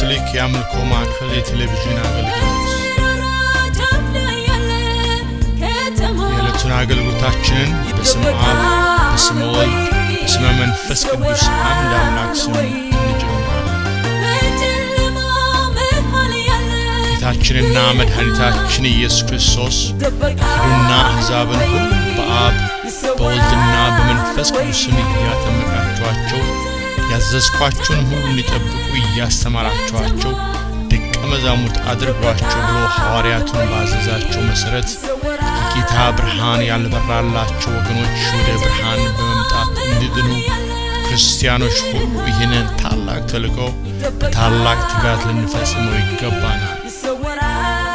የካቶሊክ የአምልኮ ማዕከል የቴሌቪዥን አገልግሎት የዕለቱን አገልግሎታችንን በስመ አብ፣ በስመ ወልድ፣ በስመ መንፈስ ቅዱስ አንድ አምላክ ስም እንጀምራለን። ጌታችንና መድኃኒታችን ኢየሱስ ክርስቶስ ሂዱና አሕዛብን ሁሉ በአብ በወልድና በመንፈስ ቅዱስ ስም እያጠመቃችኋቸው ያዘዝኳችሁን ሁሉ እንዲጠብቁ እያስተማራችኋቸው ደቀ መዛሙርት አድርጓቸው ብሎ ሐዋርያቱን ባዘዛቸው መሠረት የጌታ ብርሃን ያልበራላቸው ወገኖች ወደ ብርሃን በመምጣት እንዲድኑ ክርስቲያኖች ሁሉ ይህንን ታላቅ ተልእኮ በታላቅ ትጋት ልንፈጽመው ይገባናል።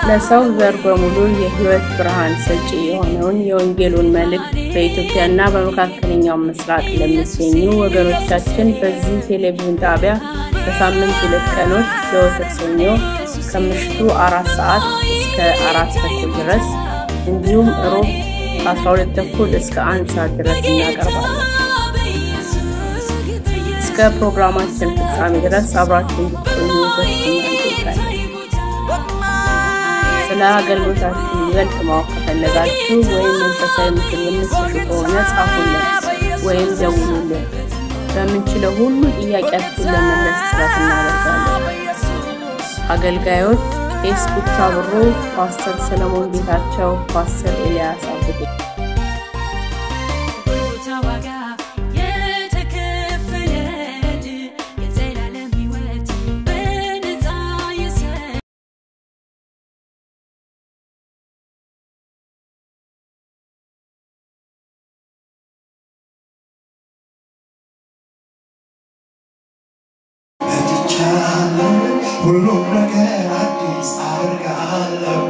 ለሰው ዘር በሙሉ የሕይወት ብርሃን ሰጪ የሆነውን የወንጌሉን መልእክት በኢትዮጵያና በመካከለኛው ምስራቅ ለሚገኙ ወገኖቻችን በዚህ ቴሌቪዥን ጣቢያ በሳምንት 2 ቀኖች ዘወትር ሰኞ ከምሽቱ 4 ሰዓት እስከ 4:30 ድረስ እንዲሁም እሮብ ከ12:30 እስከ 1 ሰዓት ድረስ እናቀርባለን። እስከ ፕሮግራማችን ፍጻሜ ድረስ አብራችሁን እንድትቆዩ በትህትና እንጠይቃለን። ስለ አገልግሎታችን ይበልጥ ማወቅ ከፈለጋችሁ ወይም መንፈሳዊ ምክር የምትሹ ከሆነ ጻፉልን ወይም ደውሉልን። በምንችለው ሁሉ ጥያቄያችሁን ለመመለስ ጥረት እናደርጋለን። አገልጋዮች ቄስ ጉታ ብሩ፣ ፓስተር ሰለሞን ጌታቸው፣ ፓስተር ኤልያስ አብዴ። ሁሉም ነገር አዲስ አደርጋለሁ፣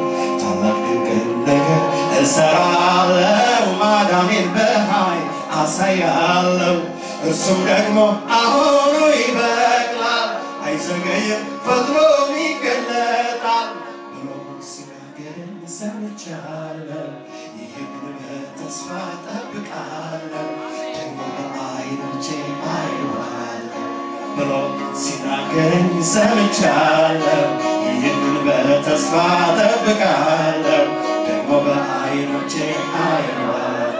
ታላቅ ድንቅ ነገር እሰራለሁ፣ ማዳኔን በኃይል አሳያለሁ። እርሱም ደግሞ አሁኑ ይበቅላል፣ አይዘገይም ፈጥኖም ይገለጣል ብሎ ሲናገረኝ ሰምቻለሁ። ይህንን በተስፋ እጠብቃለሁ፣ ደግሞ በዓይኖቼ አየዋለሁ ብሎ ሲናገረኝ ሰምቻለሁ። ይህንን በተስፋ እጠብቃለሁ፣ ደግሞ በዓይኖቼ አየዋለሁ።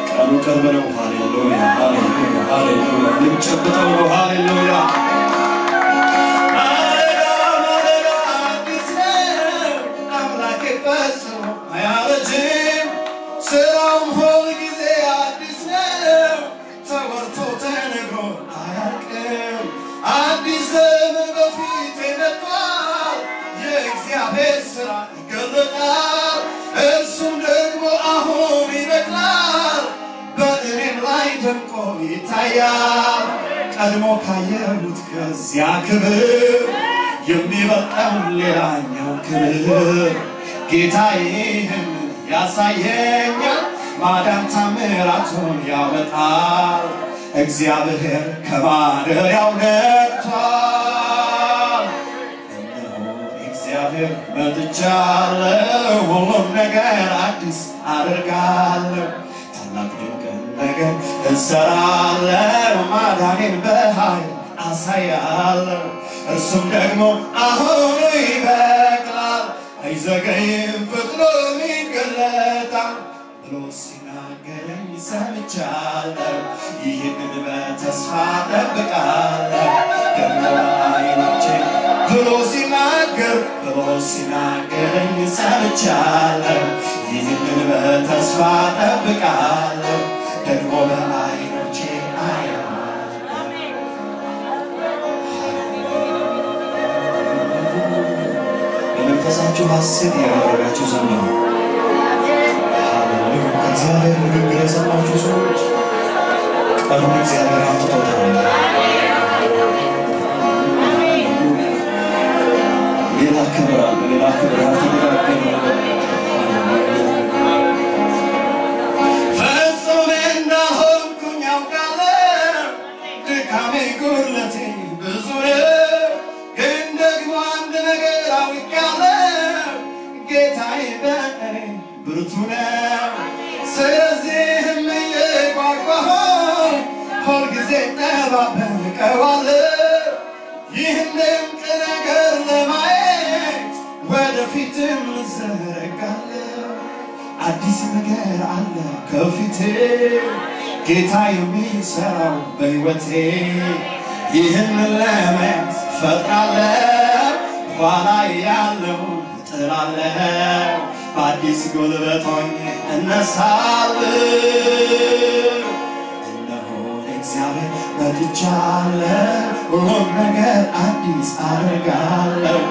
ቀኑ ቅርብ ነው። ሃሌሉያ ሃሌሉያ ሃሌሉያ! ልንጨብጠው ነው። ሃሌሉያ! ማለዳ ማለዳ አዲስ ነው፣ አምላኬ ፈጽሞ አያረጅም፣ ስራውም ሁልጊዜ አዲስ ነው፣ ተወርቶ ተነግሮ አያልቅም። አዲስ ዘመን በፊቴ መጥቷል፣ የእግዚአብሔር ሥራ ይገለጣል፣ እርሱም ደግሞ አሁን ይበቅላል፣ በእኔም ላይ ደምቆ ይታያል። ቀድሞ ካየሁት ከዚያ ክብር የሚበልጠው ሌላኛው ክብር ጌታ ይህንን ያሳየኛል፣ ማዳን ታምራቱን ያመጣል። እግዚአብሔር ከማደሪያው ነቅቷል። እነሆ እግዚአብሔር መጥቻለሁ፣ ሁሉም ነገር አዲስ አደርጋለሁ፣ ታላቅ ድንቅ ነገር እሰራለሁ፣ ማዳኔን በኃይል አሳያለሁ። እርሱም ደግሞ አሁኑ ይበቅላል፣ አይዘገይም ፈጥኖም ይገለጣል ብሎ ሲናገረኝ ሰምቻለሁ። ይህንን በተስፋ እጠብቃለሁ፣ ደግሞ በዓይኖቼ ብሎ ሲናገር ብሎ ሲናገረኝ ሰምቻለሁ። ይህንን በተስፋ እጠብቃለሁ፣ ደግሞ በዓይኖቼ አየዋለሁ። በመንፈሳችሁ ሐሴት እያደረጋችሁ ዘምሩ። ሃሌሉያ! ከእግዚአብሔር ንግግር የሰማችሁ ሰዎች ቀኑን እግዚአብሔር አምጥቶታል። ሌላ ክብር አለ፣ ሌላ ክብር ያልተነጋገርነው ነገር። ፍጹም እንዳልሆንኩኝ አውቃለሁ፣ ድካሜ ጉድለቴ ብዙ ነው። ግን ደግሞ አንድ ነገር አውቄያለሁ፣ ጌታዬ በእኔ ብርቱ ነው። ስለዚህም እየጓጓሁ ሁልጊዜ እጠባበቀዋለሁ። አደርጋለሁ። አዲስ ነገር አለ ከፊቴ፣ ጌታ የሚሰራው በሕይወቴ። ይህን ለመያዝ ፈጥናለሁ፣ ኋላ ያለው እጥላለሁ፣ በአዲስ ጉልበት ሆኜ እነሳለሁ። እነሆ እግዚአብሔር መጥቻለሁ፣ ሁሉም ነገር አዲስ አደርጋለሁ።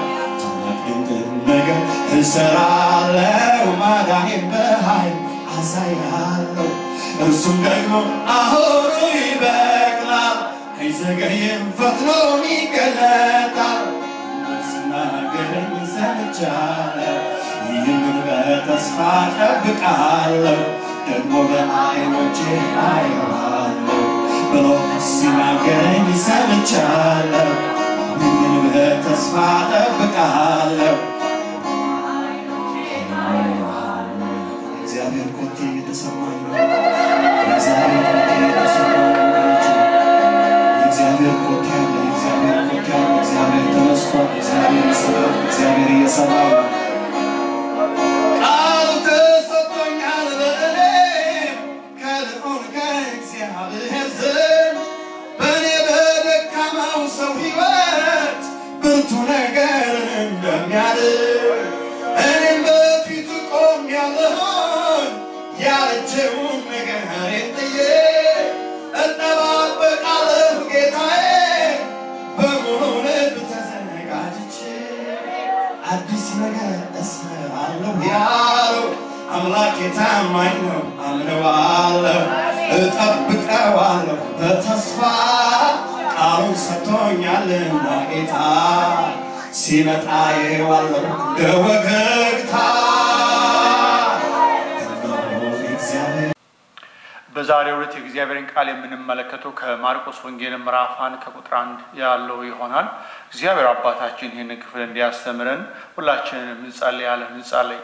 ታላቅ ድንቅ ነገር እሰራለሁ፣ ማዳኔን በኃይል አሳያለሁ። እርሱም ደግሞ አሁኑ ይበቅላል፣ አይዘገይም፣ ፈጥኖም ይገለጣል። ሲናገረኝ ሰምቻለሁ፣ ይህንን በተስፋ እጠብቃለሁ፣ ደግሞ በዓይኖቼ አየዋለሁ ብሎ ሲናገረኝ ሰምቻለሁ፣ ይህንን በተስፋ እጠብቃለሁ። እግዚአብሔር ኮቴ እየተሰማኝ ነው። እግዚአብሔር ኮቴ እየተሰማኝ ነው ወገኖቼ። የእግዚአብሔር ኮቴ አለ። የእግዚአብሔር ኮቴ አለ። እግዚአብሔር ተነስቷል። እግዚአብሔር ይሰራል። እግዚአብሔር እየሰራ ነው። ቃሉ ተሰጥቶኛል በእኔም ከልዑል ከእግዚአብሔር ዘንድ፣ በእኔ በደካማው ሰው ሕይወት ብርቱ ነገርን እንደሚያደርግ። እኔም በፊቱ ቆሜያለሁኝ፣ ያረጀውን ነገሬን ጥዬ እጠባበቃለሁ ጌታዬ፣ በሙሉ ልብ ተዘጋጅቼ። አዲስ ነገር እሰራለሁ ያለው አምላክ ታማኝ ነው፣ አምነዋለሁ፣ እጠብቀዋለሁ በተስፋ፣ ቃሉን ሰጥቶኛልና ጌታ፣ ሲመጣ አየዋለሁ እንደ ወገግታ። እነሆ እግዚአብሔር። በዛሬው ዕለት የእግዚአብሔርን ቃል የምንመለከተው ከማርቆስ ወንጌል ምዕራፍ 1 ከቁጥር 1 ያለው ይሆናል። እግዚአብሔር አባታችን ይህንን ክፍል እንዲያስተምረን ሁላችንንም እንጸልያለን። እንጸልይ።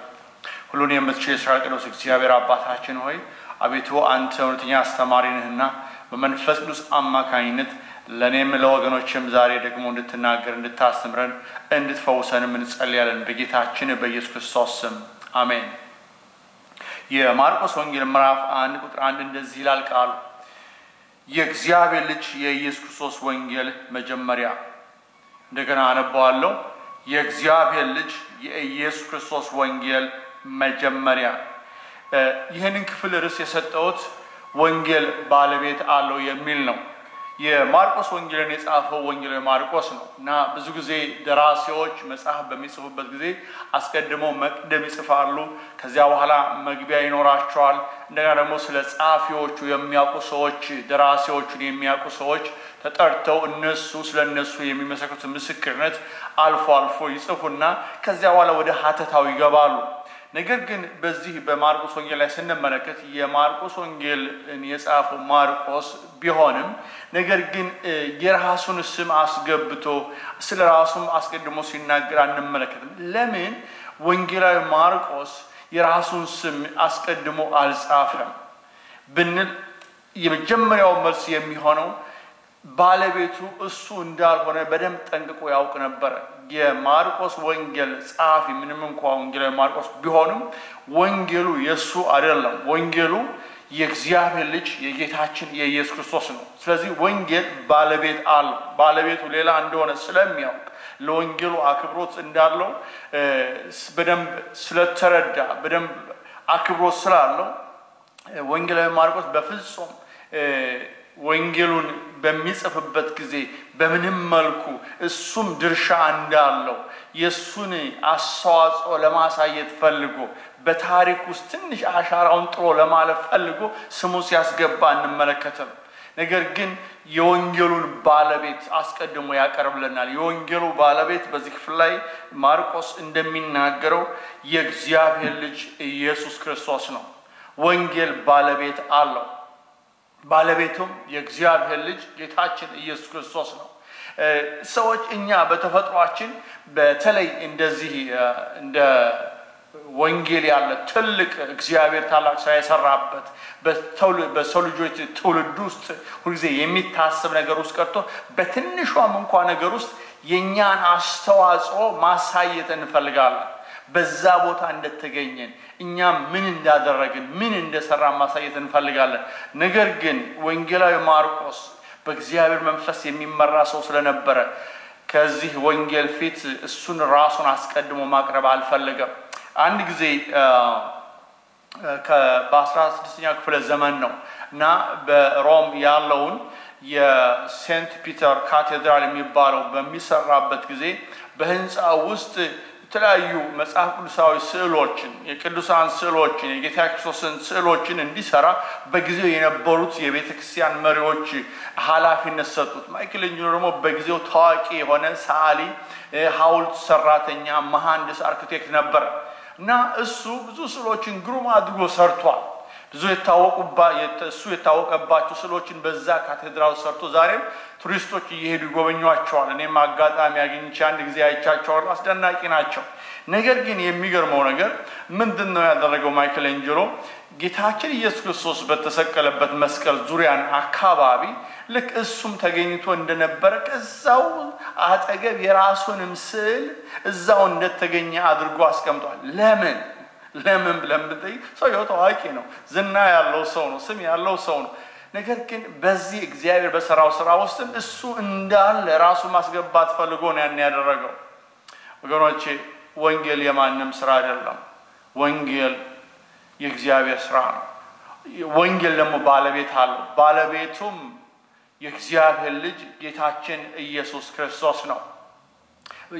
ሁሉን የምትችል የእስራኤል ቅዱስ እግዚአብሔር አባታችን ሆይ፣ አቤቱ አንተ እውነተኛ አስተማሪ ነህና በመንፈስ ቅዱስ አማካኝነት ለእኔም ለወገኖችም ዛሬ ደግሞ እንድትናገር፣ እንድታስተምረን፣ እንድትፈውሰንም እንጸልያለን። በጌታችን በኢየሱስ ክርስቶስ ስም አሜን። የማርቆስ ወንጌል ምዕራፍ 1 ቁጥር 1 እንደዚህ ይላል ቃሉ፣ የእግዚአብሔር ልጅ የኢየሱስ ክርስቶስ ወንጌል መጀመሪያ። እንደገና አነበዋለሁ። የእግዚአብሔር ልጅ የኢየሱስ ክርስቶስ ወንጌል መጀመሪያ። ይህንን ክፍል ርዕስ የሰጠሁት ወንጌል ባለቤት አለው የሚል ነው። የማርቆስ ወንጌልን የጻፈው ወንጌላዊ ማርቆስ ነው እና ብዙ ጊዜ ደራሲዎች መጽሐፍ በሚጽፉበት ጊዜ አስቀድመው መቅደም ይጽፋሉ። ከዚያ በኋላ መግቢያ ይኖራቸዋል። እንደገና ደግሞ ስለ ጸሐፊዎቹ የሚያውቁ ሰዎች፣ ደራሲዎቹን የሚያውቁ ሰዎች ተጠርተው እነሱ ስለ እነሱ የሚመሰክሩት ምስክርነት አልፎ አልፎ ይጽፉና ከዚያ በኋላ ወደ ሀተታው ይገባሉ። ነገር ግን በዚህ በማርቆስ ወንጌል ላይ ስንመለከት የማርቆስ ወንጌልን የጻፈው ማርቆስ ቢሆንም ነገር ግን የራሱን ስም አስገብቶ ስለ ራሱም አስቀድሞ ሲናገር አንመለከትም። ለምን ወንጌላዊ ማርቆስ የራሱን ስም አስቀድሞ አልጻፈም ብንል የመጀመሪያው መልስ የሚሆነው ባለቤቱ እሱ እንዳልሆነ በደንብ ጠንቅቆ ያውቅ ነበረ። የማርቆስ ወንጌል ጸሐፊ ምንም እንኳ ወንጌላዊ ማርቆስ ቢሆንም ወንጌሉ የእሱ አይደለም። ወንጌሉ የእግዚአብሔር ልጅ የጌታችን የኢየሱስ ክርስቶስ ነው። ስለዚህ ወንጌል ባለቤት አለው። ባለቤቱ ሌላ እንደሆነ ስለሚያውቅ፣ ለወንጌሉ አክብሮት እንዳለው በደንብ ስለተረዳ፣ በደንብ አክብሮት ስላለው ወንጌላዊ ማርቆስ በፍጹም ወንጌሉን በሚጽፍበት ጊዜ በምንም መልኩ እሱም ድርሻ እንዳለው የእሱን አስተዋጽኦ ለማሳየት ፈልጎ፣ በታሪክ ውስጥ ትንሽ አሻራውን ጥሎ ለማለፍ ፈልጎ ስሙን ሲያስገባ አንመለከትም። ነገር ግን የወንጌሉን ባለቤት አስቀድሞ ያቀርብልናል። የወንጌሉ ባለቤት በዚህ ክፍል ላይ ማርቆስ እንደሚናገረው የእግዚአብሔር ልጅ ኢየሱስ ክርስቶስ ነው። ወንጌል ባለቤት አለው። ባለቤቱም የእግዚአብሔር ልጅ ጌታችን ኢየሱስ ክርስቶስ ነው። ሰዎች እኛ በተፈጥሯችን በተለይ እንደዚህ እንደ ወንጌል ያለ ትልቅ እግዚአብሔር ታላቅ ስራ የሰራበት በሰው ልጆች ትውልድ ውስጥ ሁልጊዜ የሚታሰብ ነገር ውስጥ ቀርቶ በትንሿም እንኳ ነገር ውስጥ የእኛን አስተዋጽኦ ማሳየት እንፈልጋለን። በዛ ቦታ እንደተገኘን እኛም ምን እንዳደረግን ምን እንደሰራን ማሳየት እንፈልጋለን። ነገር ግን ወንጌላዊ ማርቆስ በእግዚአብሔር መንፈስ የሚመራ ሰው ስለነበረ ከዚህ ወንጌል ፊት እሱን ራሱን አስቀድሞ ማቅረብ አልፈለገም። አንድ ጊዜ በ16ኛው ክፍለ ዘመን ነው እና በሮም ያለውን የሴንት ፒተር ካቴድራል የሚባለው በሚሰራበት ጊዜ በህንፃ ውስጥ የተለያዩ መጽሐፍ ቅዱሳዊ ስዕሎችን፣ የቅዱሳን ስዕሎችን፣ የጌታ ክርስቶስን ስዕሎችን እንዲሰራ በጊዜው የነበሩት የቤተ ክርስቲያን መሪዎች ኃላፊነት ሰጡት። ማይክል አንጀሎ ደግሞ በጊዜው ታዋቂ የሆነ ሰዓሊ፣ ሐውልት ሰራተኛ፣ መሐንዲስ፣ አርክቴክት ነበረ እና እሱ ብዙ ስዕሎችን ግሩም አድርጎ ሰርቷል። ብዙ እሱ የታወቀባቸው ስዕሎችን በዛ ካቴድራል ሰርቶ ዛሬም ቱሪስቶች እየሄዱ ይጎበኟቸዋል። እኔም አጋጣሚ አግኝቼ አንድ ጊዜ አይቻቸዋለሁ። አስደናቂ ናቸው። ነገር ግን የሚገርመው ነገር ምንድን ነው ያደረገው ማይክል አንጀሎ? ጌታችን ኢየሱስ ክርስቶስ በተሰቀለበት መስቀል ዙሪያን አካባቢ ልክ እሱም ተገኝቶ እንደነበረ ከዛው አጠገብ የራሱንም ስዕል እዛው እንደተገኘ አድርጎ አስቀምጧል። ለምን ለምን ብለን ብንጠይቅ ሰውየው ታዋቂ ነው፣ ዝና ያለው ሰው ነው፣ ስም ያለው ሰው ነው። ነገር ግን በዚህ እግዚአብሔር በሰራው ስራ ውስጥም እሱ እንዳለ ራሱ ማስገባት ፈልጎ ነው ያን ያደረገው። ወገኖቼ፣ ወንጌል የማንም ስራ አይደለም። ወንጌል የእግዚአብሔር ስራ ነው። ወንጌል ደግሞ ባለቤት አለው። ባለቤቱም የእግዚአብሔር ልጅ ጌታችን ኢየሱስ ክርስቶስ ነው።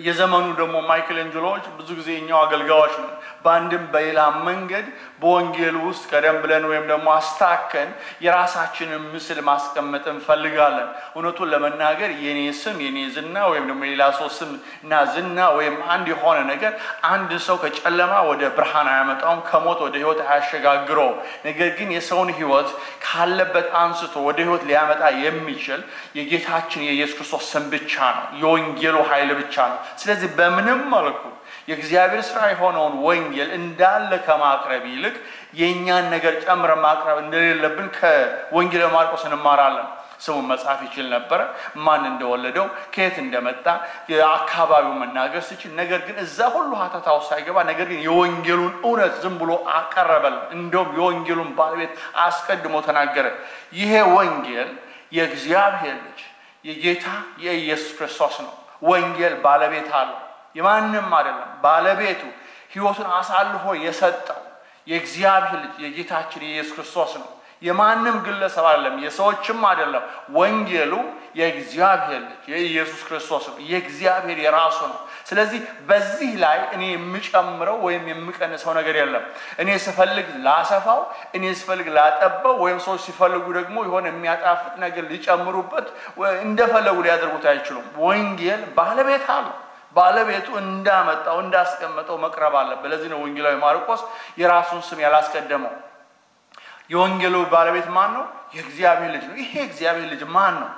የዘመኑ ደግሞ ማይክል አንጀሎዎች ብዙ ጊዜ እኛው አገልጋዮች ነን። በአንድም በሌላ መንገድ በወንጌል ውስጥ ቀደም ብለን ወይም ደግሞ አስታከን የራሳችንን ምስል ማስቀመጥ እንፈልጋለን። እውነቱን ለመናገር የኔ ስም፣ የኔ ዝና ወይም ደግሞ የሌላ ሰው ስም እና ዝና ወይም አንድ የሆነ ነገር አንድ ሰው ከጨለማ ወደ ብርሃን አያመጣውም፣ ከሞት ወደ ሕይወት አያሸጋግረውም። ነገር ግን የሰውን ሕይወት ካለበት አንስቶ ወደ ሕይወት ሊያመጣ የሚችል የጌታችን የኢየሱስ ክርስቶስ ስም ብቻ ነው። የወንጌሉ ኃይል ብቻ ነው። ስለዚህ በምንም መልኩ የእግዚአብሔር ስራ የሆነውን ወንጌል እንዳለ ከማቅረብ ይልቅ የእኛን ነገር ጨምረን ማቅረብ እንደሌለብን ከወንጌል ማርቆስ እንማራለን። ስሙን መጻፍ ይችል ነበረ፣ ማን እንደወለደው፣ ከየት እንደመጣ፣ አካባቢው መናገር ሲችል፣ ነገር ግን እዛ ሁሉ ሀተታው ሳይገባ ነገር ግን የወንጌሉን እውነት ዝም ብሎ አቀረበልን። እንደውም የወንጌሉን ባለቤት አስቀድሞ ተናገረ። ይሄ ወንጌል የእግዚአብሔር ልጅ የጌታ የኢየሱስ ክርስቶስ ነው። ወንጌል ባለቤት አለው፣ የማንም አይደለም። ባለቤቱ ሕይወቱን አሳልፎ የሰጠው የእግዚአብሔር ልጅ የጌታችን የኢየሱስ ክርስቶስ ነው። የማንም ግለሰብ አይደለም፣ የሰዎችም አይደለም። ወንጌሉ የእግዚአብሔር ልጅ የኢየሱስ ክርስቶስ ነው። የእግዚአብሔር የራሱ ነው። ስለዚህ በዚህ ላይ እኔ የምጨምረው ወይም የምቀንሰው ነገር የለም። እኔ ስፈልግ ላሰፋው፣ እኔ ስፈልግ ላጠበው፣ ወይም ሰዎች ሲፈልጉ ደግሞ የሆነ የሚያጣፍጥ ነገር ሊጨምሩበት እንደፈለጉ ሊያደርጉት አይችሉም። ወንጌል ባለቤት አለው። ባለቤቱ እንዳመጣው እንዳስቀመጠው መቅረብ አለበት። ለዚህ ነው ወንጌላዊ ማርቆስ የራሱን ስም ያላስቀደመው። የወንጌሉ ባለቤት ማን ነው? የእግዚአብሔር ልጅ ነው። ይሄ የእግዚአብሔር ልጅ ማን ነው?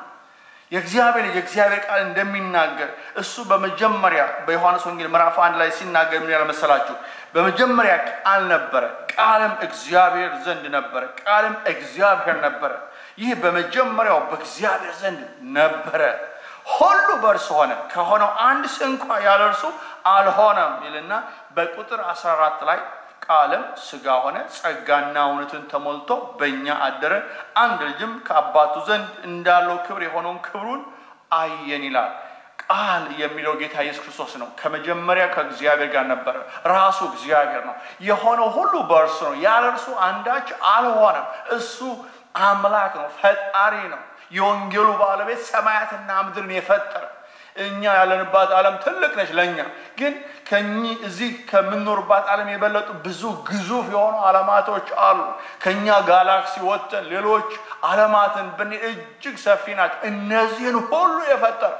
የእግዚአብሔር ልጅ የእግዚአብሔር ቃል እንደሚናገር እሱ በመጀመሪያ በዮሐንስ ወንጌል ምዕራፍ 1 ላይ ሲናገር ምን ያለ መሰላችሁ? በመጀመሪያ ቃል ነበረ፣ ቃልም እግዚአብሔር ዘንድ ነበረ፣ ቃልም እግዚአብሔር ነበረ። ይህ በመጀመሪያው በእግዚአብሔር ዘንድ ነበረ። ሁሉ በእርሱ ሆነ፣ ከሆነው አንድ ስንኳ ያለ እርሱ አልሆነም ይልና በቁጥር 14 ላይ ቃልም ሥጋ ሆነ፣ ጸጋና እውነትን ተሞልቶ በእኛ አደረ፣ አንድ ልጅም ከአባቱ ዘንድ እንዳለው ክብር የሆነውን ክብሩን አየን ይላል። ቃል የሚለው ጌታ ኢየሱስ ክርስቶስ ነው። ከመጀመሪያ ከእግዚአብሔር ጋር ነበረ። ራሱ እግዚአብሔር ነው። የሆነው ሁሉ በእርሱ ነው። ያለ እርሱ አንዳች አልሆነም። እሱ አምላክ ነው፣ ፈጣሪ ነው። የወንጌሉ ባለቤት ሰማያትና ምድርን የፈጠረ። እኛ ያለንባት ዓለም ትልቅ ነች ለኛ፣ ግን ከኚህ እዚህ ከምንኖርባት ዓለም የበለጡ ብዙ ግዙፍ የሆኑ ዓለማቶች አሉ። ከኛ ጋላክሲ ወጥተን ሌሎች ዓለማትን ብንሄድ እጅግ ሰፊ ናቸው። እነዚህን ሁሉ የፈጠረ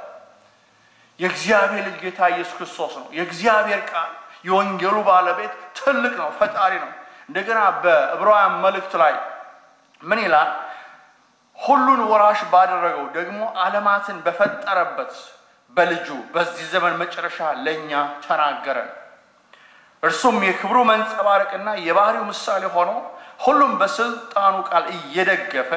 የእግዚአብሔር ልጅ ጌታ ኢየሱስ ክርስቶስ ነው። የእግዚአብሔር ቃል የወንጌሉ ባለቤት ትልቅ ነው፣ ፈጣሪ ነው። እንደገና በዕብራውያን መልእክት ላይ ምን ይላል? ሁሉን ወራሽ ባደረገው ደግሞ ዓለማትን በፈጠረበት በልጁ በዚህ ዘመን መጨረሻ ለእኛ ተናገረን። እርሱም የክብሩ መንጸባረቅና የባህሪው ምሳሌ ሆኖ ሁሉም በስልጣኑ ቃል እየደገፈ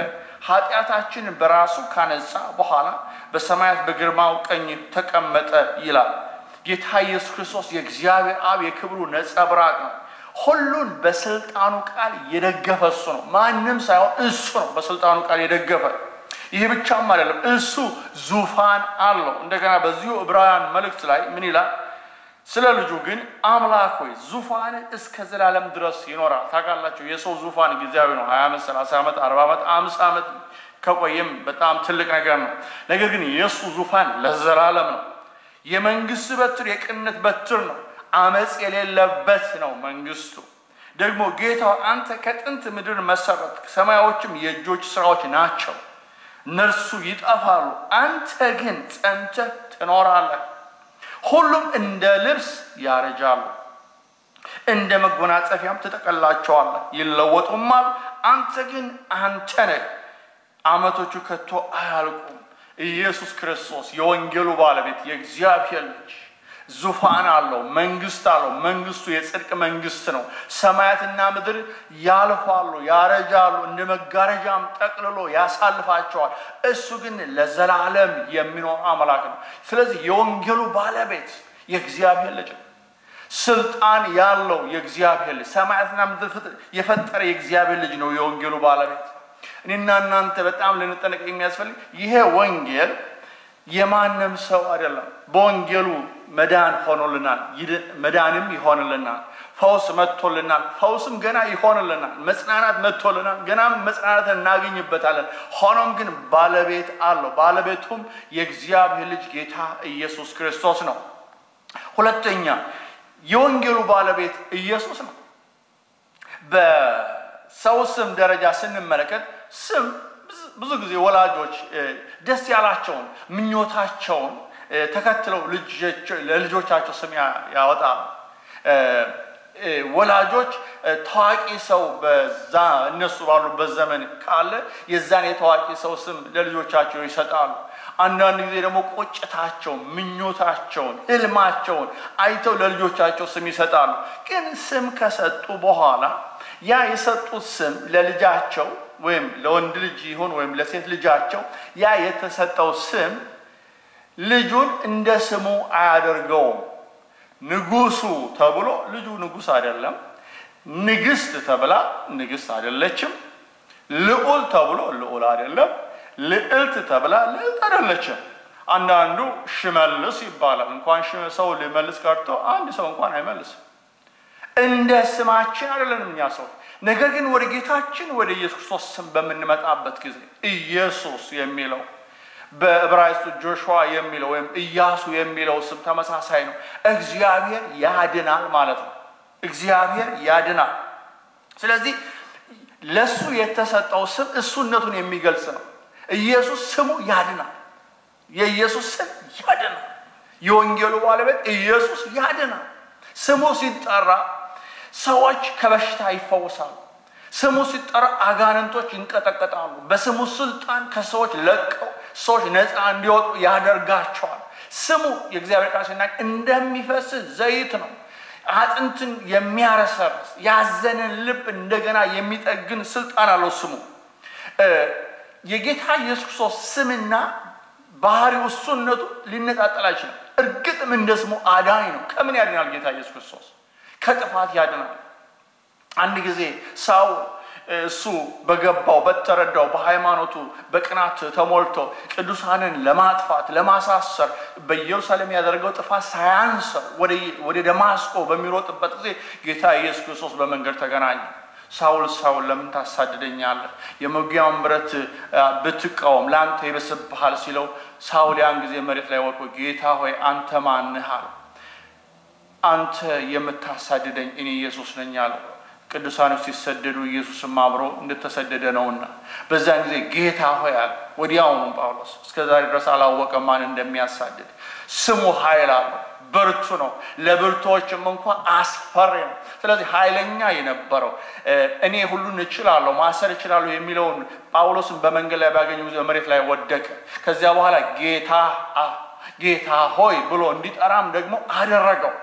ኃጢአታችንን በራሱ ካነጻ በኋላ በሰማያት በግርማው ቀኝ ተቀመጠ ይላል። ጌታ ኢየሱስ ክርስቶስ የእግዚአብሔር አብ የክብሩ ነጸብራቅ ነው። ሁሉን በስልጣኑ ቃል የደገፈ እሱ ነው። ማንም ሳይሆን እሱ ነው በስልጣኑ ቃል የደገፈ። ይህ ብቻም አይደለም፣ እሱ ዙፋን አለው። እንደገና በዚሁ ዕብራውያን መልእክት ላይ ምን ይላል? ስለ ልጁ ግን አምላክ ሆይ ዙፋን እስከ ዘላለም ድረስ ይኖራል። ታውቃላችሁ የሰው ዙፋን ጊዜያዊ ነው። 20 ዓመት፣ 30 ዓመት፣ 40 ዓመት፣ 50 ዓመት ከቆየም በጣም ትልቅ ነገር ነው። ነገር ግን የእሱ ዙፋን ለዘላለም ነው። የመንግስት በትር የቅንነት በትር ነው። አመፅ የሌለበት ነው መንግስቱ። ደግሞ ጌታው አንተ ከጥንት ምድር መሰረት፣ ሰማዮችም የእጆች ስራዎች ናቸው። እነርሱ ይጠፋሉ፣ አንተ ግን ጸንተህ ትኖራለህ። ሁሉም እንደ ልብስ ያረጃሉ፣ እንደ መጎናጸፊያም ትጠቀላቸዋለህ፣ ይለወጡማል። አንተ ግን አንተ ነህ፣ ዓመቶቹ ከቶ አያልቁም። ኢየሱስ ክርስቶስ የወንጌሉ ባለቤት የእግዚአብሔር ልጅ ዙፋን አለው፣ መንግስት አለው። መንግስቱ የጽድቅ መንግስት ነው። ሰማያትና ምድር ያልፋሉ፣ ያረጃሉ፣ እንደ መጋረጃም ጠቅልሎ ያሳልፋቸዋል። እሱ ግን ለዘላለም የሚኖር አምላክ ነው። ስለዚህ የወንጌሉ ባለቤት የእግዚአብሔር ልጅ ነው። ስልጣን ያለው የእግዚአብሔር ልጅ፣ ሰማያትና ምድር የፈጠረ የእግዚአብሔር ልጅ ነው የወንጌሉ ባለቤት። እኔና እናንተ በጣም ልንጠነቀቅ የሚያስፈልግ ይሄ ወንጌል የማንም ሰው አይደለም። በወንጌሉ መዳን ሆኖልናል፣ መዳንም ይሆንልናል። ፈውስ መጥቶልናል፣ ፈውስም ገና ይሆንልናል። መጽናናት መጥቶልናል፣ ገናም መጽናናትን እናገኝበታለን። ሆኖም ግን ባለቤት አለው። ባለቤቱም የእግዚአብሔር ልጅ ጌታ ኢየሱስ ክርስቶስ ነው። ሁለተኛ የወንጌሉ ባለቤት ኢየሱስ ነው። በሰው ስም ደረጃ ስንመለከት ስም ብዙ ጊዜ ወላጆች ደስ ያላቸውን ምኞታቸውን ተከትለው ለልጆቻቸው ስም ያወጣሉ። ወላጆች ታዋቂ ሰው በዛ እነሱ ባሉበት ዘመን ካለ የዛን የታዋቂ ሰው ስም ለልጆቻቸው ይሰጣሉ። አንዳንድ ጊዜ ደግሞ ቁጭታቸውን፣ ምኞታቸውን፣ ህልማቸውን አይተው ለልጆቻቸው ስም ይሰጣሉ። ግን ስም ከሰጡ በኋላ ያ የሰጡት ስም ለልጃቸው ወይም ለወንድ ልጅ ይሁን ወይም ለሴት ልጃቸው ያ የተሰጠው ስም ልጁን እንደ ስሙ አያደርገውም። ንጉሱ ተብሎ ልጁ ንጉስ አይደለም። ንግስት ተብላ ንግስት አይደለችም። ልዑል ተብሎ ልዑል አይደለም። ልዕልት ተብላ ልዕልት አይደለችም። አንዳንዱ ሽመልስ ይባላል። እንኳን ሰው ሊመልስ ቀርቶ አንድ ሰው እንኳን አይመልስም። እንደ ስማችን አይደለንም እኛ ሰው። ነገር ግን ወደ ጌታችን ወደ ኢየሱስ ክርስቶስ ስም በምንመጣበት ጊዜ ኢየሱስ የሚለው በዕብራይስጡ ጆሹዋ የሚለው ወይም ኢያሱ የሚለው ስም ተመሳሳይ ነው። እግዚአብሔር ያድናል ማለት ነው። እግዚአብሔር ያድናል። ስለዚህ ለሱ የተሰጠው ስም እሱነቱን የሚገልጽ ነው። ኢየሱስ ስሙ ያድናል። የኢየሱስ ስም ያድናል። የወንጌሉ ባለቤት ኢየሱስ ያድናል። ስሙ ሲጠራ ሰዎች ከበሽታ ይፈወሳሉ። ስሙ ሲጠራ አጋንንቶች ይንቀጠቀጣሉ። በስሙ ስልጣን ከሰዎች ለቀው ሰዎች ነፃ እንዲወጡ ያደርጋቸዋል። ስሙ የእግዚአብሔር ቃል ሲናገር እንደሚፈስ ዘይት ነው። አጥንትን የሚያረሰርስ ያዘንን ልብ እንደገና የሚጠግን ስልጣን አለው ስሙ። የጌታ ኢየሱስ ክርስቶስ ስምና ባህሪው እሱነቱ ሊነጣጠል አይችልም። እርግጥም እንደ ስሙ አዳኝ ነው። ከምን ያድናል ጌታ ኢየሱስ ክርስቶስ? ከጥፋት ያድናል። አንድ ጊዜ ሳውል እሱ በገባው በተረዳው በሃይማኖቱ በቅናት ተሞልቶ ቅዱሳንን ለማጥፋት ለማሳሰር በኢየሩሳሌም ያደረገው ጥፋት ሳያንሰው ወደ ደማስቆ በሚሮጥበት ጊዜ ጌታ ኢየሱስ ክርስቶስ በመንገድ ተገናኘ። ሳውል ሳውል ለምን ታሳድደኛለህ? የመውጊያውን ብረት ብትቃወም ለአንተ ይብስብሃል ሲለው ሳውል ያን ጊዜ መሬት ላይ ወድቆ ጌታ ሆይ አንተ ማንህ አለው። አንተ የምታሳድደኝ እኔ ኢየሱስ ነኝ አለው። ቅዱሳኖች ሲሰደዱ ኢየሱስም አብሮ እንደተሰደደ ነውና በዛን ጊዜ ጌታ ሆይ አለ። ወዲያውኑ ጳውሎስ እስከ ዛሬ ድረስ አላወቀም ማን እንደሚያሳድድ። ስሙ ኃይል አለው፣ ብርቱ ነው፣ ለብርቱዎችም እንኳን አስፈሪ ነው። ስለዚህ ኃይለኛ የነበረው እኔ ሁሉን እችላለሁ ማሰር እችላለሁ የሚለውን ጳውሎስን በመንገድ ላይ ባገኘው ጊዜ መሬት ላይ ወደቀ። ከዚያ በኋላ ጌታ ሆይ ብሎ እንዲጠራም ደግሞ አደረገው።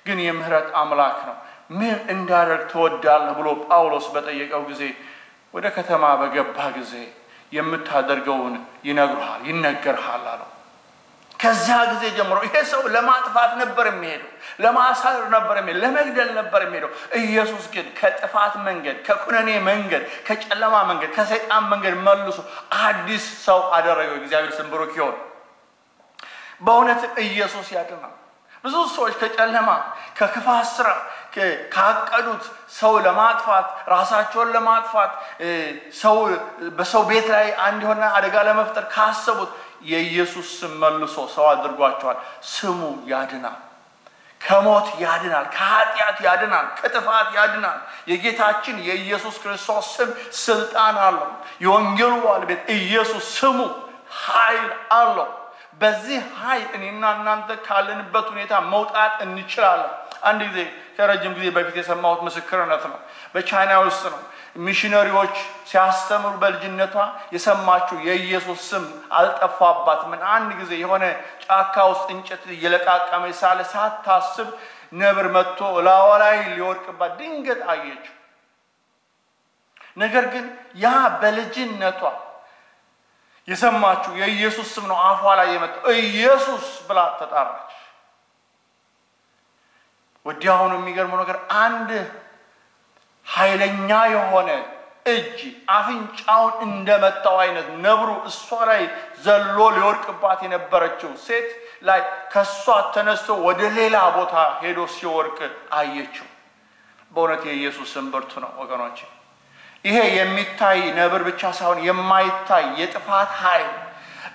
ግን የምህረት አምላክ ነው። ምን እንዳደርግ ትወዳለህ ብሎ ጳውሎስ በጠየቀው ጊዜ ወደ ከተማ በገባ ጊዜ የምታደርገውን ይነግሩሃል፣ ይነገርሃል አለው። ከዛ ጊዜ ጀምሮ ይሄ ሰው ለማጥፋት ነበር የሚሄደው፣ ለማሳር ነበር የሚሄደው፣ ለመግደል ነበር የሚሄደው። ኢየሱስ ግን ከጥፋት መንገድ፣ ከኩነኔ መንገድ፣ ከጨለማ መንገድ፣ ከሰይጣን መንገድ መልሶ አዲስ ሰው አደረገው። እግዚአብሔር ስም ብሩክ ይሁን። በእውነት ኢየሱስ ያድናል። ብዙ ሰዎች ከጨለማ፣ ከክፋት ስራ፣ ካቀዱት ሰው ለማጥፋት፣ ራሳቸውን ለማጥፋት፣ ሰው በሰው ቤት ላይ አንድ የሆነ አደጋ ለመፍጠር ካሰቡት የኢየሱስ ስም መልሶ ሰው አድርጓቸዋል። ስሙ ያድናል። ከሞት ያድናል፣ ከኃጢአት ያድናል፣ ከጥፋት ያድናል። የጌታችን የኢየሱስ ክርስቶስ ስም ስልጣን አለው። የወንጌሉ ባለቤት ኢየሱስ ስሙ ኃይል አለው። በዚህ ኃይል እኔና እናንተ ካለንበት ሁኔታ መውጣት እንችላለን። አንድ ጊዜ ከረጅም ጊዜ በፊት የሰማሁት ምስክርነት ነው። በቻይና ውስጥ ነው። ሚሽነሪዎች ሲያስተምሩ በልጅነቷ የሰማችው የኢየሱስ ስም አልጠፋባትም። አንድ ጊዜ የሆነ ጫካ ውስጥ እንጨት እየለቃቀመች ሳለ ሳታስብ ነብር መጥቶ ላዋ ላይ ሊወድቅባት ድንገት አየችው። ነገር ግን ያ በልጅነቷ የሰማችው የኢየሱስ ስም ነው አፏ ላይ የመጣው። ኢየሱስ ብላ ተጣራች። ወዲያውኑ የሚገርመው ነገር አንድ ኃይለኛ የሆነ እጅ አፍንጫውን እንደመታው አይነት ነብሩ እሷ ላይ ዘሎ ሊወድቅባት የነበረችው ሴት ላይ ከሷ ተነስቶ ወደ ሌላ ቦታ ሄዶ ሲወድቅ አየችው። በእውነት የኢየሱስ ስም ብርቱ ነው ወገኖች። ይሄ የሚታይ ነብር ብቻ ሳይሆን የማይታይ የጥፋት ኃይል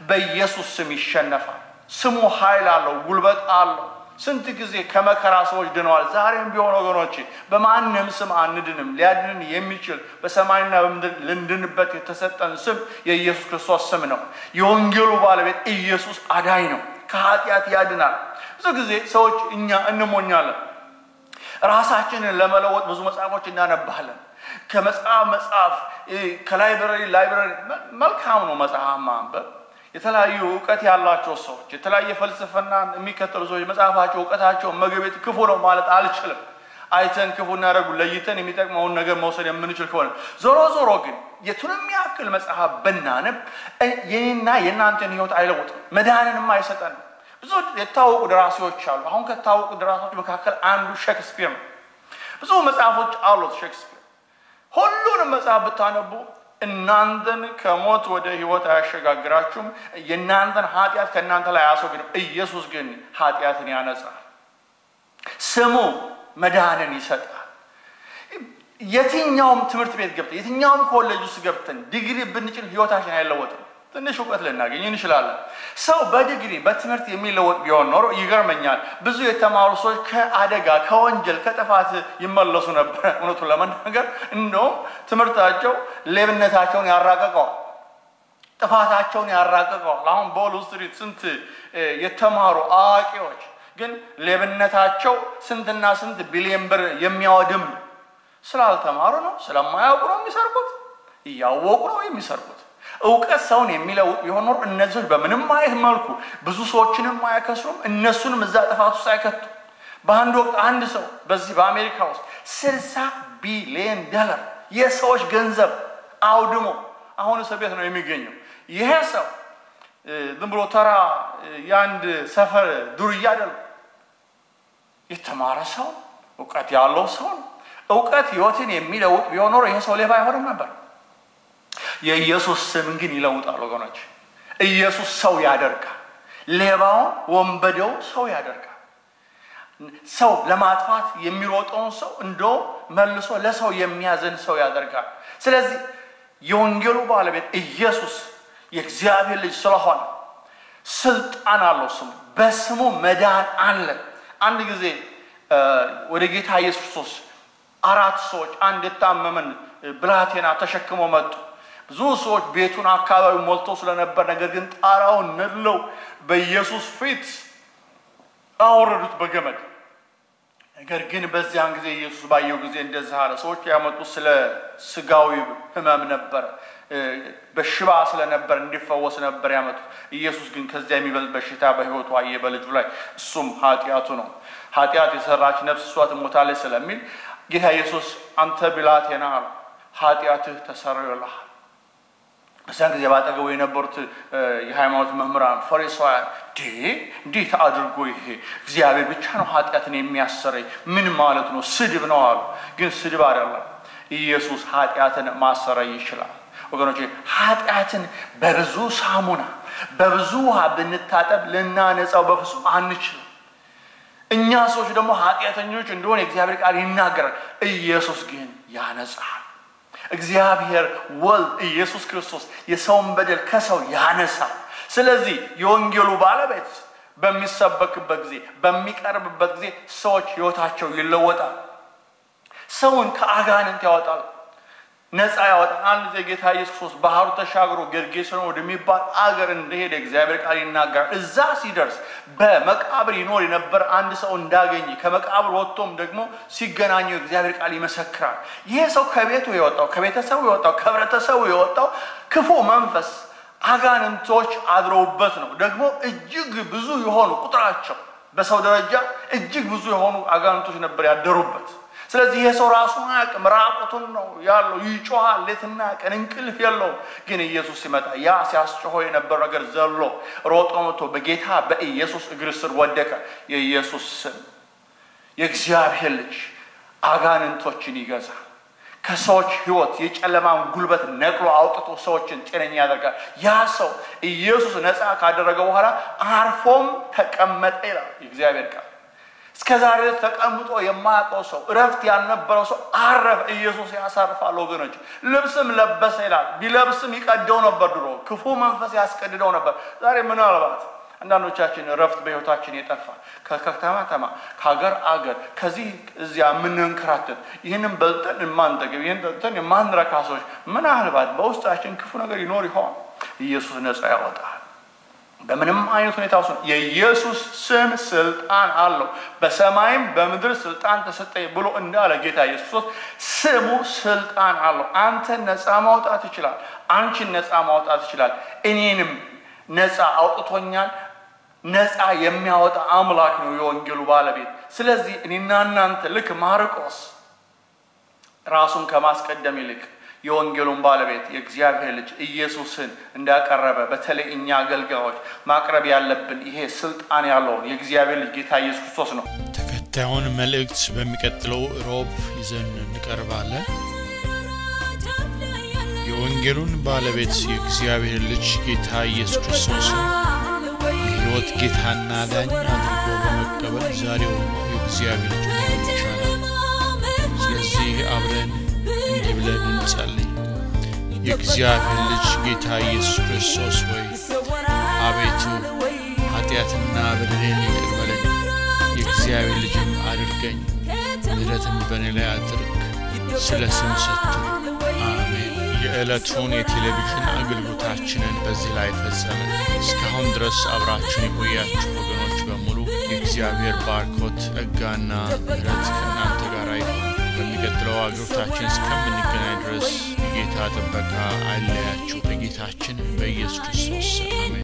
በኢየሱስ ስም ይሸነፋል። ስሙ ኃይል አለው፣ ጉልበት አለው። ስንት ጊዜ ከመከራ ሰዎች ድነዋል። ዛሬም ቢሆን ወገኖቼ በማንም ስም አንድንም። ሊያድንን የሚችል በሰማይና በምድር ልንድንበት የተሰጠን ስም የኢየሱስ ክርስቶስ ስም ነው። የወንጌሉ ባለቤት ኢየሱስ አዳኝ ነው፣ ከኃጢአት ያድናል። ብዙ ጊዜ ሰዎች እኛ እንሞኛለን። ራሳችንን ለመለወጥ ብዙ መጽሐፎች እናነባለን። ከመጽሐፍ መጽሐፍ፣ ከ library library። መልካም ነው መጽሐፍ ማንበብ። የተለያዩ እውቀት ያላቸው ሰዎች፣ የተለያየ ፍልስፍና የሚከተሉ ሰዎች መጽሐፋቸው፣ እውቀታቸው መገቤት ክፉ ነው ማለት አልችልም። አይተን ክፉ እናደርጉ ለይተን የሚጠቅመውን ነገር መውሰድ የምንችል ከሆነ። ዞሮ ዞሮ ግን የቱንም ያክል መጽሐፍ ብናነብ የኔና የእናንተን ሕይወት አይለውጥም፣ መዳንንም አይሰጠንም። ብዙ የታወቁ ደራሲዎች አሉ። አሁን ከታወቁ ደራሲዎች መካከል አንዱ ሼክስፒር ነው። ብዙ መጽሐፎች አሉት ሼክስፒር። ሁሉንም መጽሐፍ ብታነቡ እናንተን ከሞት ወደ ህይወት አያሸጋግራችሁም። የእናንተን ኃጢአት ከእናንተ ላይ አያስወግድም። ኢየሱስ ግን ኃጢአትን ያነጻል። ስሙ መዳንን ይሰጣል። የትኛውም ትምህርት ቤት ገብተን፣ የትኛውም ኮሌጅ ውስጥ ገብተን ዲግሪ ብንጭን ህይወታችን አይለወጥም። ትንሽ እውቀት ልናገኝ እንችላለን። ሰው በዲግሪ በትምህርት የሚለወጥ ቢሆን ኖሮ ይገርመኛል፣ ብዙ የተማሩ ሰዎች ከአደጋ፣ ከወንጀል፣ ከጥፋት ይመለሱ ነበር። እውነቱን ለመናገር እንደውም ትምህርታቸው ሌብነታቸውን ያራቀቀዋል፣ ጥፋታቸውን ያራቀቀዋል። አሁን በዎል ስትሪት ስንት የተማሩ አዋቂዎች ግን ሌብነታቸው ስንትና ስንት ቢሊየን ብር የሚያወድም ነው። ስላልተማሩ ነው፣ ስለማያውቁ ነው የሚሰርቁት፣ እያወቁ ነው የሚሰርቁት። እውቀት ሰውን የሚለውጥ ቢሆን ኖሮ እነዚህ ሰዎች በምንም አይነት መልኩ ብዙ ሰዎችንም አያከስሩም፣ እነሱንም እዛ ጥፋት ውስጥ አይከቱም። በአንድ ወቅት አንድ ሰው በዚህ በአሜሪካ ውስጥ 60 ቢሊዮን ዶላር የሰዎች ገንዘብ አውድሞ አሁን እስር ቤት ነው የሚገኘው። ይሄ ሰው ዝም ብሎ ተራ የአንድ ሰፈር ዱርዬ አይደለም። የተማረ ሰው፣ እውቀት ያለው ሰው ነው። እውቀት ህይወትን የሚለውጥ ቢሆን ኖሮ ይሄ ሰው ሌባ አይሆንም ነበር። የኢየሱስ ስም ግን ይለውጣል ወገኖች። ኢየሱስ ሰው ያደርጋል። ሌባውን፣ ወንበዴው ሰው ያደርጋል። ሰው ለማጥፋት የሚሮጠውን ሰው እንደውም መልሶ ለሰው የሚያዝን ሰው ያደርጋል። ስለዚህ የወንጌሉ ባለቤት ኢየሱስ የእግዚአብሔር ልጅ ስለሆነ ስልጣን አለው። ስሙ፣ በስሙ መዳን አለ። አንድ ጊዜ ወደ ጌታ ኢየሱስ ክርስቶስ አራት ሰዎች አንድ የታመመን ብላቴና ተሸክመው መጡ። ብዙ ሰዎች ቤቱን አካባቢ ሞልቶ ስለነበር ነገር ግን ጣራውን ነድለው በኢየሱስ ፊት አወረዱት በገመድ። ነገር ግን በዚያን ጊዜ ኢየሱስ ባየው ጊዜ እንደዚህ አለ። ሰዎች ያመጡት ስለ ስጋዊ ሕመም ነበረ፣ በሽባ ስለነበር እንዲፈወስ ነበር ያመጡት። ኢየሱስ ግን ከዚያ የሚበልጥ በሽታ በሕይወቱ አየ በልጁ ላይ፣ እሱም ኃጢአቱ ነው። ኃጢአት የሰራች ነፍስ እሷ ትሞታለች ስለሚል ጌታ ኢየሱስ "አንተ ብላቴና" አለው፣ "ኃጢአትህ ተሰርዮልሃል።" በዚያን ጊዜ ባጠገቡ የነበሩት የሃይማኖት መምህራን ፈሪሳውያን እንዴት አድርጎ ይሄ እግዚአብሔር ብቻ ነው ኃጢአትን የሚያሰረይ ምን ማለት ነው? ስድብ ነው አሉ። ግን ስድብ አይደለም። ኢየሱስ ኃጢአትን ማሰረይ ይችላል። ወገኖቼ ኃጢአትን በብዙ ሳሙና በብዙ ውሃ ብንታጠብ ልናነጻው በፍጹም አንችልም። እኛ ሰዎች ደግሞ ኃጢአተኞች እንደሆነ የእግዚአብሔር ቃል ይናገራል። ኢየሱስ ግን ያነጻል። እግዚአብሔር ወልድ ኢየሱስ ክርስቶስ የሰውን በደል ከሰው ያነሳል። ስለዚህ የወንጌሉ ባለቤት በሚሰበክበት ጊዜ በሚቀርብበት ጊዜ ሰዎች ሕይወታቸው ይለወጣል። ሰውን ከአጋንንት ያወጣል፣ ነፃ ያወጣል። አንድ ጊዜ ጌታ ኢየሱስ ክርስቶስ ባህሩ ተሻግሮ ጌርጌሴኖን ወደሚባል አገር እንደሄደ እግዚአብሔር ቃል ይናገራል። እዛ ሲደርስ በመቃብር ይኖር የነበረ አንድ ሰው እንዳገኘ ከመቃብር ወጥቶም ደግሞ ሲገናኘው እግዚአብሔር ቃል ይመሰክራል። ይሄ ሰው ከቤቱ የወጣው ከቤተሰቡ የወጣው ከህብረተሰቡ የወጣው ክፉ መንፈስ አጋንንቶች አድረውበት ነው። ደግሞ እጅግ ብዙ የሆኑ ቁጥራቸው በሰው ደረጃ እጅግ ብዙ የሆኑ አጋንንቶች ነበር ያደሩበት። ስለዚህ ይሄ ሰው ራሱን አያውቅም፣ ራቁቱን ነው ያለው፣ ይጮሃል ሌትና ቀን እንቅልፍ የለውም። ግን ኢየሱስ ሲመጣ ያ ሲያስጮኸው የነበረው ነገር ዘሎ ሮጦ መጥቶ በጌታ በኢየሱስ እግር ስር ወደቀ። የኢየሱስ ስም የእግዚአብሔር ልጅ አጋንንቶችን ይገዛል። ከሰዎች ሕይወት የጨለማን ጉልበት ነቅሎ አውጥቶ ሰዎችን ጤነኛ ያደርጋል። ያ ሰው ኢየሱስ ነፃ ካደረገ በኋላ አርፎም ተቀመጠ ይላል የእግዚአብሔር ቃል። እስከ ዛሬ ተቀምጦ የማያውቀው ሰው እረፍት ያልነበረው ሰው አረፈ። ኢየሱስ ያሳርፋል ወገኖች። ልብስም ለበሰ ይላል። ቢለብስም ይቀደው ነበር። ድሮ ክፉ መንፈስ ያስቀድደው ነበር። ዛሬ ምናልባት አንዳንዶቻችን እረፍት በሕይወታችን የጠፋ ከከተማ ከተማ ከሀገር አገር ከዚህ እዚያ የምንንከራተት ይህንን በልተን የማንጠግብ ይህን ጠጥተን የማንረካ ሰዎች ምናልባት በውስጣችን ክፉ ነገር ይኖር ይሆን? ኢየሱስ ነፃ ያወጣል። በምንም አይነት ሁኔታ ውስጥ የኢየሱስ ስም ስልጣን አለው። በሰማይም በምድር ስልጣን ተሰጠኝ ብሎ እንዳለ ጌታ ኢየሱስ ስሙ ስልጣን አለው። አንተን ነፃ ማውጣት ይችላል። አንቺን ነፃ ማውጣት ይችላል። እኔንም ነፃ አውጥቶኛል። ነፃ የሚያወጣ አምላክ ነው የወንጌሉ ባለቤት። ስለዚህ እኔና እናንተ ልክ ማርቆስ ራሱን ከማስቀደም ይልቅ የወንጌሉን ባለቤት የእግዚአብሔር ልጅ ኢየሱስን እንዳቀረበ በተለይ እኛ አገልጋዮች ማቅረብ ያለብን ይሄ ስልጣን ያለውን የእግዚአብሔር ልጅ ጌታ ኢየሱስ ክርስቶስ ነው። ተከታዩን መልእክት በሚቀጥለው ሮብ ይዘን እንቀርባለን። የወንጌሉን ባለቤት የእግዚአብሔር ልጅ ጌታ ኢየሱስ ክርስቶስን የሕይወት ጌታና ዳኝ አድርጎ በመቀበል ዛሬውኑ የእግዚአብሔር ልጅ መሆን ይቻላል። ስለዚህ አብረን እንዲህ ብለን እንጸልይ። የእግዚአብሔር ልጅ ጌታ ኢየሱስ ክርስቶስ ሆይ፣ አቤቱ ኃጢአትና በደሌን ይቅር በለኝ፣ የእግዚአብሔር ልጅም አድርገኝ፣ ምሕረትን በእኔ ላይ አድርግ፣ ስለ ስም ስትል አሜን። የዕለቱን የቴሌቪዥን አገልግሎታችንን በዚህ ላይ ፈጸምን። እስካሁን ድረስ አብራችሁን የቆያችሁ ወገኖች በሙሉ የእግዚአብሔር ባርኮት ጸጋና ምሕረት ከእናንተ ጋር ይሁን። በሚቀጥለው አገልግሎታችን እስከምንገናኝ ድረስ የጌታ ጥበቃ አይለያችሁ። በጌታችን በኢየሱስ ክርስቶስ አሜን።